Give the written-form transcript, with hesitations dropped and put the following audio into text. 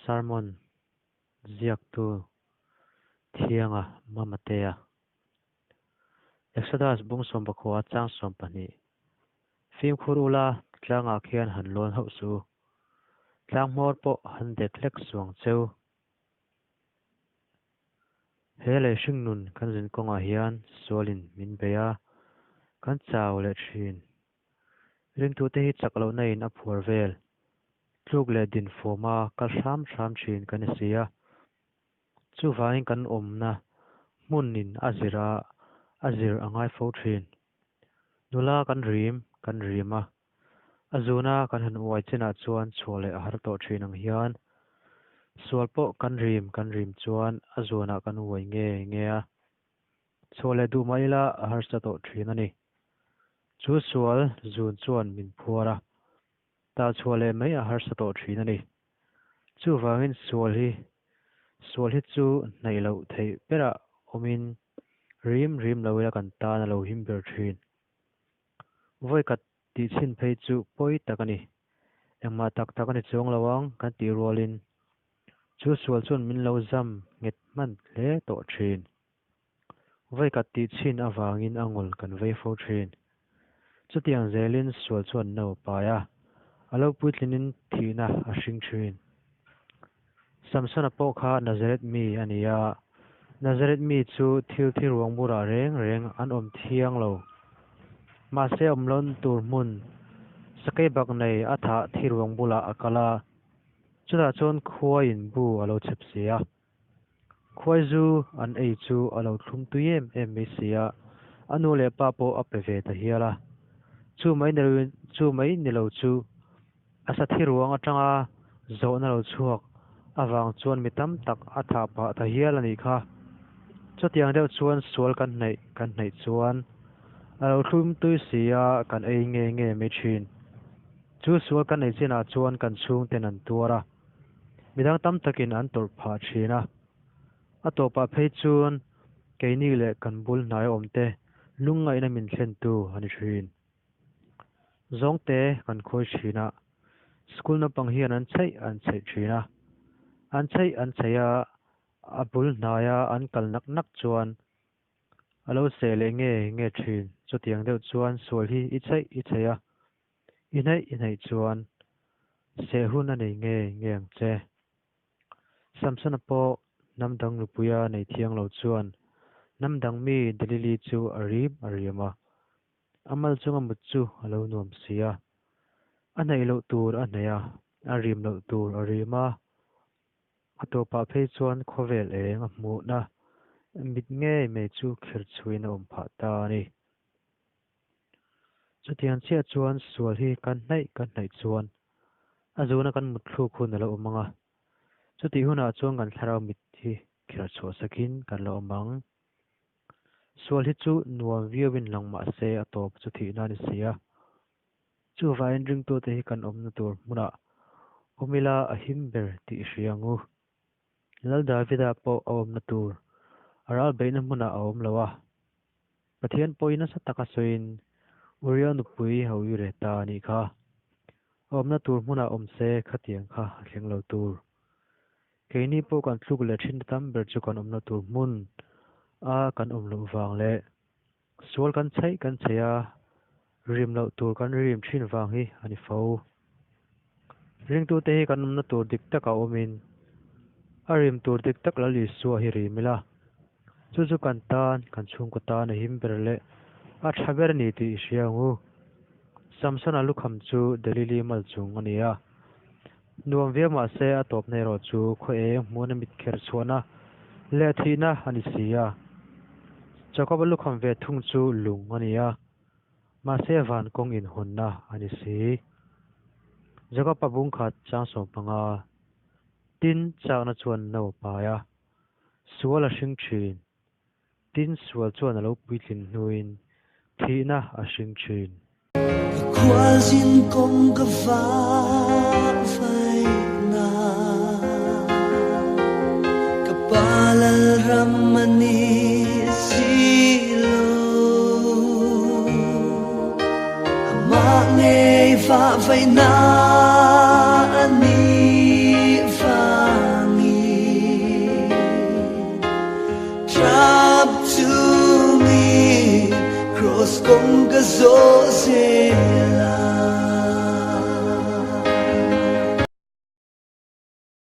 Sermon ziaktu Thianga Mamatea. Exodus bung sawmpakhua chang 12. Fimkhur ula tlangah khian han lawn hauh suh u. Tlang hmawr pawh han dek hlek suang cheu. He lei hringnun kan zin kawngah hian sualin min bei a, kan chau leh thin. Ringtute hi chak lohna in a phuar vel. Tluk leh din fawma kal hram hram thin kan ni si a. Chuvangin kan awmna hmunin a zir a, a zir a ngai fo thin. Nula kan rim kan rim a, a zuna kan han uai chinah chuan chhuah leh a har tawh thin ang hian sual pawh kan rim kan rim chuan a zunah kan uai nge nge a, chhuah leh duh mah ila a harsa tawh thin a ni. Chu sual zun chuan min phuar a, tah chhuah leh mai a harsa tawh thin a ni. Chuvangin sual hi sual hi chu hnaih loh theih berah awmin rim rim lo ila kan tan a lo him ber thin. Vawikhat tih chhin phei chu pawi tak a ni. Engmah tak tak a ni chuang lo ang kan tih rualin chu sual chuan min lo zam nghet hman hle tawh thin. Vawikhat tih chhin avangin a ngul kan vei fo thin. Chutiang zelin sual chuan no a pai a, a lo puitlinin thihna a hring thin. Samsona pawh kha Nazareth mi a ni a, Nazareth mi chu thil thi ruang burah reng reng an awm thiang lo. Mahse awmlawn tur hmun sakei bak nei a thah thi ruang bulah a kal a, chutah chuan khuaiin bu a lo chhep si a. Khuai zu an ei chu a lo thlum tui em em mai si a, a nu leh pa pawh a pe ve ta hial a. Chu mai ni chu mai ni lo chu a sa thi ruang atanga zawhna lo chhuak avang chuan mi tam tak a thah pah ta hial a nih kha. Chutiang deuh chuan sual kan hnaih kan hnaih chuan a lo thlum tui si a, kan ei nge nge mai thin. Chu sual kan ei chinah chuan kan chhungten an tuar a. Midang tam takin an tawrh phah thin a, a tawpah phei chuan keini leh kan bul hnai awmte lungngaihna min thlentu a ni thin. Zawngte kan khawi thin a, school naupang hian an chheih an chheih thin a, an chheih an chheih a, a bul hnaia an kal nak nak chuan a lo seh leh nge nge thin. Chutiang deuh chuan sual hi i chheih i chheih a, I hnaih i hnaih chuan seh hun a nei nge nge ang che. Samsona pawh hnam dang nupuia nei thiang lo chuan hnam dang mi Delili chu a rim a riam a, a mal chunga mut chu a lo nuam si a. A hnaih loh tur a hnaih a, a rim loh tur a rim a, a tawpah phei chuan khawvel eng a hmuhna mit ngei mai chu kher chhuiin a awm phah ta a ni. Chutiang chiah chuan sual hi kan hnaih kan hnaih chuan a zuna kan mutthluk hun a lo awm ang a, chutih hunah chuan kan thlarau mit hi kher chhuah sakin kan lo awm ang. Sual hi chu nuam viauin lang mah se a tawp chu thihna a ni si a. Chuvangin ringtute hi kan awmna tur hmunah awm ila a him ber tih i hria ang u. Lal Davida pawh a awmna tur a ral beihna hmunah a awm lo a. Pathian pawhin nasa taka sawiin Uria nupui a ui reh ta a nih kha. A awmna tur hmunah awm se khatiang kha a thleng lo tur. Keini pawh kan tluk leh thin tam ber chu kan awmna tur hmun a kan awm loh vang leh sual kan chheih kan chheih a, rim loh tur kan rim thin vang hi a ni fo. Ringtute hi kan awmna tur dik taka awmin a rim tur dik tak Lal Isua hi rim ila, chu chu kan tan, kan chhungkaw tan a him ber leh a tha ber a ni tih i hria ang u. Samsona lukham chu Delili malchung a ni a, nuam viau mah se a tawpna erawh chu khaw eng hmuhna mit kher chhuahna leh thihna a ni si a. Jakoba lukham ve thung chu lung a ni a. Mahse van kawng inhawnna a ni si. Jakob-a bung khat chang 15, Tin chakna chuan no a pai a, sual a hring thin. Tin sual chuan a lo puitlin hnuin thihna a hring thin. Ka khualzin kawng ka vahvaih na, ka pa lalram a ni si lo. Amah ngei vahvaih na a ni vang. Kraws kawng ka zawh zel a.